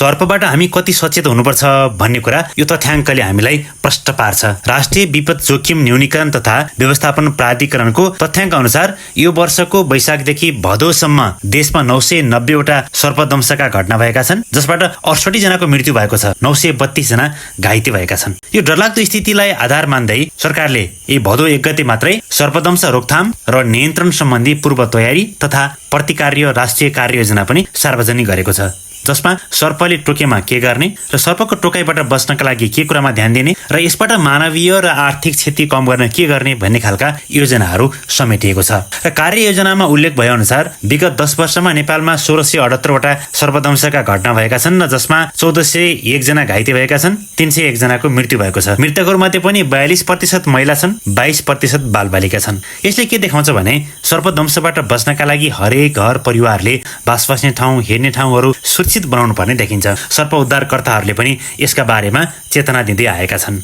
सर्पबाट हामी कति सचेत हुनुपर्छ भन्ने कुरा यो तथ्याङ्कले हामीलाई प्रश्न पार्छ। राष्ट्रिय विपद जोखिम न्यूनीकरण तथा व्यवस्थापन प्राधिकरणको तथ्याङ्क अनुसार यो वर्षको वैशाखदेखि भदौसम्म देशमा 990 वटा सर्पदंशका घटना भएका छन्, जसबाट 68 जनाको मृत्यु भएको छ, 932 जना घाइते भएका छन्। यो डरलाग्दो स्थितिलाई आधार मान्दै सरकारले यही भदौ 1 गते मात्रै सर्पदंश रोकथाम र नियन्त्रण सम्बन्धी पूर्व तयारी तथा प्रतिकार्य राष्ट्रिय कार्ययोजना पनि सार्वजनिक गरेको छ, जसमा सर्पले टोकेमा के गर्ने र सर्पको टोकाइबाट बच्नका लागि के कुरामा ध्यान दिने र यसबाट मानवीय र आर्थिक क्षति कम गर्न के गर्ने भन्ने खालका योजनाहरू समेटिएको छ। र कार्ययोजनामा उल्लेख भए अनुसार विगत 10 वर्षमा नेपालमा 1678 वटा सर्पदंशका घटना भएका छन्, र जसमा 1401 जना घाइते भएका छन्, 301 जनाको मृत्यु भएको छ। मृतकहरूमध्ये पनि 42% महिला छन्, 22% बालबालिका छन्। यसले के देखाउँछ भने सर्पदंशबाट बच्नका लागि हरेक घर परिवारले बास बस्ने ठाउँ, हेर्ने ठाउँहरू सुरक्षित बनाउनु पर्ने देखिन्छ। सर्प उद्धारकर्ताहरूले पनि यसका बारेमा चेतना दिँदै आएका छन्।